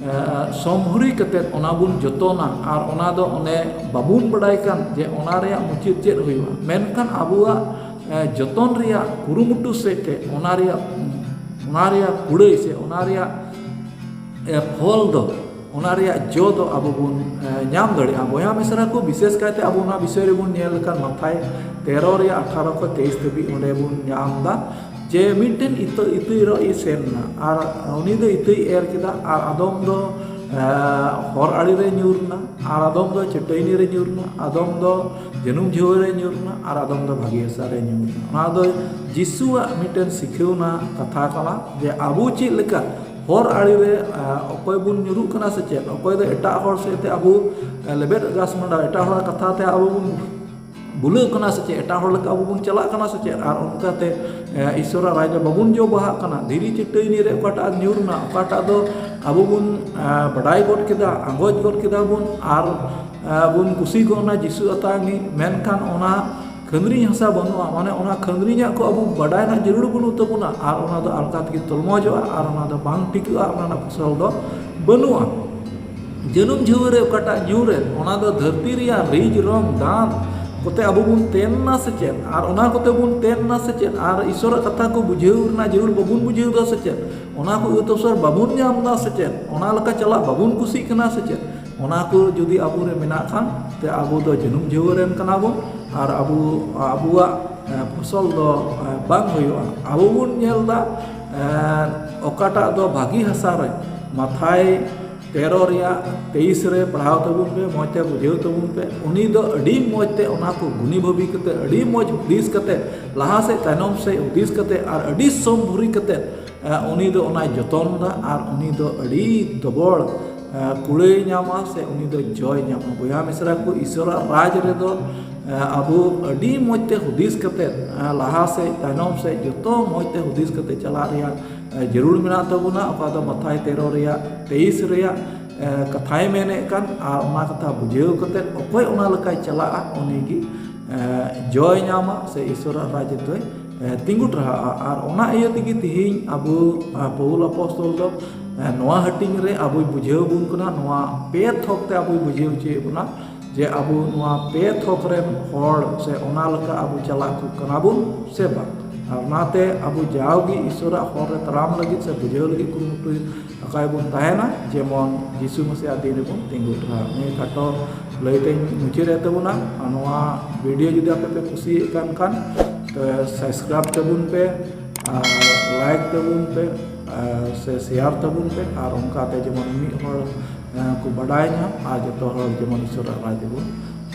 ᱥᱚᱢᱵᱷᱩᱨᱤ ᱠᱟᱛᱮᱫ ᱚᱱᱟ ᱵᱚᱱ ᱡᱚᱛᱚᱱᱟ ᱟᱨ ᱚᱱᱟ ᱫᱚ ᱚᱱᱮ ᱵᱟᱵᱚᱱ ᱵᱟᱰᱟᱭ ᱠᱟᱱ ᱡᱮ ᱚᱱᱟ ᱨᱮᱭᱟᱜ ᱢᱩᱪᱟᱹᱫ ᱪᱮᱫ ᱦᱩᱭᱩᱜᱼᱟ᱾ ᱢᱮᱱᱠᱷᱟᱱ ᱟᱵᱚᱣᱟᱜ ᱮ, ᱡᱚᱛᱚᱱ ᱨᱮᱭᱟᱜ ᱠᱩᱨᱩᱢᱩᱴᱩ ᱥᱮᱫ ᱛᱮ ᱚᱱᱟ ᱨᱮᱭᱟᱜ, ᱚᱱᱟ ᱨᱮᱭᱟᱜ ᱠᱩᱲᱟᱹᱭ ᱥᱮ ᱚᱱᱟ ᱨᱮᱭᱟᱜ, ᱮ, ᱯᱷᱚᱞ ᱫᱚ, ᱚᱱᱟ ᱨᱮᱭᱟᱜ ᱡᱚ ᱫᱚ ᱟᱵᱚ ᱵᱚᱱ, ᱮ, ᱧᱟᱢ ᱫᱟᱲᱮᱭᱟᱜᱼᱟ᱾ ᱵᱚᱭᱦᱟ ᱢᱤᱥᱨᱟ ᱠᱚ, ᱵᱤᱥᱮᱥ ᱠᱟᱭᱛᱮ ᱟᱵᱚ ᱚᱱᱟ ᱵᱤᱥᱚᱭ ᱨᱮᱵᱚᱱ ᱧᱮᱞ ᱞᱮᱠᱷᱟᱱ ᱢᱟᱛᱷᱟᱭ ᱛᱮᱨᱚ ᱨᱮᱭᱟᱜ ᱟᱴᱷᱟᱨᱚ ᱠᱷᱚᱱ ᱛᱮᱭᱤᱥ ᱫᱷᱟᱹᱵᱤᱡ ᱚᱸᱰᱮ ᱵᱚᱱ ᱧᱟᱢ ᱮᱫᱟ ᱡᱮ ᱢᱤᱫᱴᱮᱱ ᱤᱛᱟᱹ, ᱤᱛᱟᱹᱭ ᱨᱚᱜ ᱮ ᱥᱮᱱ ᱮᱱᱟ ᱟᱨ ᱩᱱᱤ ᱫᱚ ᱤᱛᱟᱹᱭ ᱮᱨ ᱠᱮᱫᱟ ᱟᱨ ᱟᱫᱚᱢ ᱫᱚ, ᱮ, ᱦᱚᱨ ᱟᱲᱮ ᱨᱮ ᱧᱩᱨ ᱮᱱᱟ ᱟᱨ ᱟᱫᱚᱢ ᱫᱚ ᱪᱟᱹᱴᱟᱹᱭᱱᱤ ᱨᱮ ᱧᱩᱨ ᱮᱱᱟ, ᱟᱫᱚᱢ ᱫᱚ ᱡᱟᱹᱱᱩᱢ ᱡᱷᱟᱹᱣᱟᱹ ᱨᱮ ᱧᱩᱨ ᱮᱱᱟ ᱟᱨ ᱟᱫᱚᱢ ᱫᱚ ᱵᱷᱟᱹᱜᱤ ᱦᱟᱥᱟ ᱨᱮ ᱧᱩᱨ ᱮᱱᱟ᱾ ᱚᱱᱟ ᱫᱚ ᱡᱤᱥᱩᱣᱟᱜ ᱢᱤᱫᱴᱮᱱ ᱥᱤᱠᱷᱟᱹᱣᱱᱟ ᱠᱟᱛᱷᱟ ᱠᱟᱱᱟ ᱡᱮ ᱟᱵᱚ ᱪᱮᱫ ᱞᱮᱠᱟ ᱦᱚᱨ ᱟᱲᱮ ᱨᱮ, ᱮ, ᱚᱠᱚᱭ ᱵᱚᱱ ᱧᱩᱨᱩᱜ ᱠᱟᱱᱟ ᱥᱮ ᱪᱮᱫ, ᱚᱠᱚᱭ ᱫᱚ ᱮᱴᱟᱜ ᱦᱚᱲ ᱥᱮᱫ ᱛᱮ ᱟᱵᱚ, ᱮ, ᱞᱮᱵᱮᱫ ᱜᱷᱟᱥᱢᱟᱰᱟ, ᱮᱴᱟᱜ ᱦᱚᱲᱟᱜ ᱠᱟᱛᱷᱟ ᱛᱮ ᱟᱵᱚ ᱵᱚᱱ ᱵᱩᱞᱟᱹᱜ ᱠᱟᱱᱟ ᱥᱮ ᱪᱮᱫ, ᱮᱴᱟᱜ ᱦᱚᱲ ᱞᱮᱠᱟ ᱟᱵᱚ ᱵᱚᱱ ᱪᱟᱞᱟᱜ ᱠᱟᱱᱟ ᱥᱮ ᱪᱮᱫ, ᱟᱨ ᱚᱱᱠᱟᱛᱮ, ᱮ, ᱤᱥᱚᱨᱟᱜ ᱨᱟᱡᱽ ᱨᱮ ᱵᱟᱵᱚᱱ ᱡᱚ ᱵᱟᱦᱟᱜ ᱠᱟᱱᱟ᱾ ᱫᱷᱤᱨᱤ ᱪᱟᱹᱴᱟᱹᱭᱱᱤ ᱨᱮ ᱚᱠᱟᱴᱟᱜ ᱧᱩᱨ ᱮᱱᱟ, ᱚᱠᱟᱴᱟᱜ ᱫᱚ ᱟᱵᱚ ᱵᱚᱱ, ᱮ, ᱵᱟᱰᱟᱭ ᱜᱚᱫ ᱠᱮᱫᱟ, ᱟᱸᱜᱚᱪ ᱜᱚᱫ ᱠᱮᱫᱟ ᱵᱚᱱ, ᱟᱨ, ᱮ, ᱵᱚᱱ ᱠᱩᱥᱤ ᱜᱚᱫ ᱮᱱᱟ ᱡᱤᱥᱩ ᱟᱛᱟᱝ ᱜᱮ, ᱢᱮᱱᱠᱷᱟᱱ ᱚᱱᱟ ᱠᱷᱟᱹᱱᱫᱽᱨᱤᱧ ᱦᱟᱥᱟ ᱵᱟᱹᱱᱩᱜᱼᱟ, ᱢᱟᱱᱮ ᱚᱱᱟ ᱠᱷᱟᱹᱱᱫᱽᱨᱤᱧᱟᱜ ᱠᱚ ᱟᱵᱚ ᱵᱟᱰᱟᱭ ᱨᱮᱱᱟᱜ ᱡᱟᱹᱨᱩᱲ ᱵᱟᱹᱱᱩᱜ ᱛᱟᱵᱚᱱᱟ, ᱟᱨ ᱚᱱᱟ ᱫᱚ ᱟᱞᱜᱟ ᱛᱮᱜᱮ ᱛᱚᱞᱢᱚᱡᱚᱜᱼᱟ, ᱟᱨ ᱚᱱᱟ ᱫᱚ ᱵᱟᱝ ᱴᱤᱠᱟᱹᱜᱼᱟ, ᱚᱱᱟ ᱨᱮᱱᱟᱜ ᱯᱷᱚᱥᱚᱞ ᱫᱚ ᱵᱟᱹᱱᱩᱜᱼᱟ᱾ ᱡᱟᱹᱱᱩᱢ ᱡᱷᱟᱹᱣᱟᱹ ᱨᱮ ᱚᱠᱟᱴᱟᱜ ᱧᱩᱨ ᱮᱱ, ᱚᱱᱟ ᱫᱚ ᱫᱷᱟᱹᱨᱛᱤ ᱨᱮᱭᱟᱜ ᱨᱤᱡ ᱨᱚᱝ ᱫᱟᱸᱛ ᱠᱚᱛᱮ ᱟᱵᱚ ᱵᱚᱱ ᱛᱮᱱ ᱮᱱᱟ ᱥᱮ ᱪᱮᱫ? ᱟᱨ ᱚᱱᱟ ᱠᱚᱛᱮ ᱵᱚᱱ ᱛᱮᱱ ᱮᱱᱟ ᱥᱮ ᱪᱮᱫ? ᱟᱨ ᱤᱥᱚᱨᱟᱜ ᱠᱟᱛᱷᱟ ᱠᱚ ᱵᱩᱡᱷᱟᱹᱣ ᱨᱮᱱᱟᱜ ᱡᱟᱹᱨᱩᱲ ᱵᱟᱵᱚᱱ ᱵᱩᱡᱷᱟᱹᱣ ᱮᱫᱟ ᱥᱮ ᱪᱮᱫ? ᱚᱱᱟ ᱠᱚ ᱟᱹᱛ ᱚᱯᱥᱚᱨ ᱵᱟᱵᱚᱱ ᱧᱟᱢ ᱮᱫᱟ ᱥᱮ ᱪᱮᱫ? ᱚᱱᱟ ᱞᱮᱠᱟ ᱪᱟᱞᱟᱜ ᱵᱟᱵᱚᱱ ᱠᱩᱥᱤᱜ ᱠᱟᱱᱟ ᱥᱮ ᱪᱮᱫ? ᱚᱱᱟ ᱠᱚ ᱡᱩᱫᱤ ᱟᱵᱚ ᱨᱮ ᱢᱮᱱᱟᱜ ᱠᱷᱟᱱ, ᱛᱮ ᱟᱵᱚ ᱫᱚ ᱡᱟᱹᱱᱩᱢ ᱡᱷᱟᱹᱣᱟᱹ ᱨᱮᱱ ᱠᱟᱱᱟ ᱵᱚᱱ, ᱟᱨ ᱟᱵᱚ, ᱟᱵᱚᱣᱟᱜ, ᱮ, ᱯᱷᱚᱥᱚᱞ ᱫᱚ, ᱮ, ᱵᱟᱝ ᱦᱩᱭᱩᱜᱼᱟ᱾ ᱟᱵᱚ ᱵᱚᱱ ᱧᱮᱞ ᱮᱫᱟ, ᱮ, ᱚᱠᱟᱴᱟᱜ ᱫᱚ ᱵᱷᱟᱹᱜᱤ ᱦᱟᱥᱟ ᱨᱮ, ᱢᱟᱛᱷᱟᱭ ᱛᱮᱨᱚ ᱨᱮᱭᱟᱜ ᱛᱮᱭᱤᱥ ᱨᱮ ᱯᱟᱲᱦᱟᱣ ᱛᱟᱵᱚᱱ ᱯᱮ, ᱢᱚᱡᱽ ᱛᱮ ᱵᱩᱡᱷᱟᱹᱣ ᱛᱟᱵᱚᱱ ᱯᱮ᱾ ᱩᱱᱤ ᱫᱚ ᱟᱹᱰᱤ ᱢᱚᱡᱽ ᱛᱮ ᱚᱱᱟ ᱠᱚ ᱜᱩᱱᱤ ᱵᱷᱟᱹᱵᱤ ᱠᱟᱛᱮ, ᱟᱹᱰᱤ ᱢᱚᱡᱽ ᱦᱩᱫᱤᱥ ᱠᱟᱛᱮ, ᱞᱟᱦᱟ ᱥᱮᱫ ᱛᱟᱭᱱᱚᱢ ᱥᱮᱫ ᱦᱩᱫᱤᱥ ᱠᱟᱛᱮ ᱟᱨ ᱟᱹᱰᱤ ᱥᱚᱢᱵᱷᱩᱨᱤ ᱠᱟᱛᱮ, ᱮ, ᱩᱱᱤ ᱫᱚ ᱚᱱᱟᱭ ᱡᱚᱛᱚᱱ ᱮᱫᱟ ᱟᱨ ᱩᱱᱤ ᱫᱚ ᱟᱹᱰᱤ ᱫᱚᱵᱚᱲ, ᱮ, ᱠᱩᱲᱟᱹᱭ ᱧᱟᱢᱟ ᱥᱮ ᱩᱱᱤ ᱫᱚ ᱡᱚᱭ ᱧᱟᱢᱟ᱾ ᱵᱚᱭᱦᱟ ᱢᱤᱥᱨᱟ ᱠᱚ, ᱤᱥᱚᱨᱟᱜ ᱨᱟᱡᱽ ᱨᱮᱫᱚ, ᱮ, ᱟᱵᱚ ᱟᱹᱰᱤ ᱢᱚᱡᱽ ᱛᱮ ᱦᱩᱫᱤᱥ ᱠᱟᱛᱮ, ᱮ, ᱞᱟᱦᱟ ᱥᱮᱫ ᱛᱟᱭᱱᱚᱢ ᱥᱮᱫ ᱡᱚᱛᱚ ᱢᱚᱡᱽ ᱛᱮ ᱦᱩᱫᱤᱥ ᱠᱟᱛᱮ ᱪᱟᱞᱟᱜ ᱨᱮᱭᱟᱜ, ᱮ, ᱡᱟᱹᱨᱩᱲ ᱢᱮᱱᱟᱜ ᱛᱟᱵᱚᱱᱟ᱾ ᱚᱠᱟ ᱫᱚ ᱢᱟᱛᱷᱟᱭ ᱛᱮᱨᱚ ᱨᱮᱭᱟᱜ ᱛᱮᱭᱤᱥ ᱨᱮᱭᱟᱜ, ᱮ, ᱠᱟᱛᱷᱟᱭ ᱢᱮᱱᱮᱫ ᱠᱟᱱ, ᱟᱨ ᱚᱱᱟ ᱠᱟᱛᱷᱟ ᱵᱩᱡᱷᱟᱹᱣ ᱠᱟᱛᱮ ᱚᱠᱚᱭ ᱚᱱᱟ ᱞᱮᱠᱟᱭ ᱪᱟᱞᱟᱜᱼᱟ, ᱩᱱᱤ ᱜᱮ, ᱮ, ᱡᱚᱭ ᱧᱟᱢᱟ ᱥᱮ ᱤᱥᱚᱨᱟᱜ ᱨᱟᱡᱽ ᱨᱮᱫᱚᱭ, ᱮ, ᱛᱤᱸᱜᱩ ᱴᱟᱨᱦᱟᱜᱼᱟ᱾ ᱟᱨ ᱚᱱᱟ ᱤᱭᱟᱹ ᱛᱮᱜᱮ ᱛᱮᱦᱮᱧ ᱟᱵᱚ, ᱮ, ᱯᱟᱹᱣᱩᱞ ᱟᱯᱚᱥᱛᱚᱞ ᱫᱚ, ᱮ, ᱱᱚᱣᱟ ᱦᱟᱹᱴᱤᱧ ᱨᱮ ᱟᱵᱚᱭ ᱵᱩᱡᱷᱟᱹᱣ ᱵᱚᱱ ᱠᱟᱱᱟ, ᱱᱚᱣᱟ ᱯᱮ ᱛᱷᱚᱠ ᱛᱮ ᱟᱵᱚᱭ ᱵᱩᱡᱷᱟᱹᱣ ᱦᱚᱪᱚᱭᱮᱫ ᱵᱚᱱᱟ᱾ ᱡᱮ ᱟᱵᱚ ᱱᱚᱣᱟ ᱯᱮ ᱛᱷᱚᱠ ᱨᱮᱱ ᱦᱚᱲ ᱥᱮ ᱚᱱᱟ ᱞᱮᱠᱟ ᱟᱵᱚ ᱪᱟᱞᱟᱜ ᱠᱚ ᱠᱟᱱᱟ ᱵᱚᱱ ᱥᱮ ᱵᱟᱝ᱾ ᱟᱨ ᱚᱱᱟᱛᱮ ᱟᱵᱚ ᱡᱟᱣᱜᱮ ᱤᱥᱚᱨᱟᱜ ᱦᱚᱨ ᱨᱮ ᱛᱟᱲᱟᱢ ᱞᱟᱹᱜᱤᱫ ᱥᱮ ᱵᱩᱡᱷᱟᱹᱣ ᱞᱟᱹᱜᱤᱫ ᱠᱩᱨᱩᱢᱩᱴᱩ ᱟᱠᱟᱭ ᱵᱚᱱ ᱛᱟᱦᱮᱱᱟ, ᱡᱮᱢᱚᱱ ᱡᱤᱥᱩ ᱢᱟᱥᱤᱭᱟᱜ ᱫᱤᱱ ᱨᱮᱵᱚᱱ ᱛᱤᱸᱜᱩ ᱴᱷᱟᱶ᱾ ᱱᱤᱭᱟᱹ ᱠᱷᱟᱴᱚ ᱞᱟᱹᱭ ᱛᱮᱧ ᱢᱩᱪᱟᱹᱫ ᱮᱫ ᱛᱟᱵᱚᱱᱟ᱾ ᱟᱨ ᱱᱚᱣᱟ ᱵᱷᱤᱰᱤᱭᱳ ᱡᱩᱫᱤ ᱟᱯᱮ ᱯᱮ ᱠᱩᱥᱤᱭᱟᱜ ᱠᱟᱱ ᱠᱷᱟᱱ, ᱛᱚ ᱥᱟᱵᱥᱠᱨᱟᱭᱤᱵ ᱛᱟᱵᱚᱱ ᱯᱮ, ᱟᱨ ᱞᱟᱭᱤᱠ ᱛᱟᱵᱚᱱ ᱯᱮ, ᱟᱨ ᱥᱮ ᱥᱮᱭᱟᱨ ᱛᱟᱵᱚᱱ ᱯᱮ, ᱟᱨ ᱚᱱᱠᱟᱛᱮ ᱡᱮᱢᱚᱱ ᱢᱤᱫ ᱦᱚᱲ, ᱮ, ᱠᱚ ᱵᱟᱰᱟᱭ ᱧᱟᱢ, ᱟᱨ ᱡᱚᱛᱚ ᱦᱚᱲ ᱡᱮᱢᱚᱱ ᱤᱥᱚᱨᱟᱜ ᱨᱟᱡᱽ ᱨᱮᱵᱚᱱ,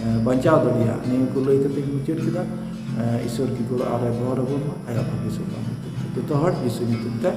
ᱮ, ᱵᱟᱧᱪᱟᱣ ᱫᱟᱲᱮᱭᱟᱜ᱾ ᱱᱤᱭᱟᱹ ᱠᱚ ᱞᱟᱹᱭ ᱠᱟᱛᱮᱧ ᱢᱩᱪᱟᱹᱫ ᱠᱮᱫᱟ᱾ ᱮ, ᱤᱥᱚᱨ ᱜᱮ ᱜᱚᱲᱚ ᱟᱨᱮ ᱜᱚᱲᱚ ᱨᱮᱵᱚᱱ ᱢᱟ, ᱟᱭᱟᱜ ᱵᱷᱟᱹᱜᱤ ᱥᱩᱠᱷ ᱡᱚᱛᱚ ᱦᱚᱲ ᱡᱤᱥᱩ ᱧᱩᱛᱩᱢ ᱛᱮ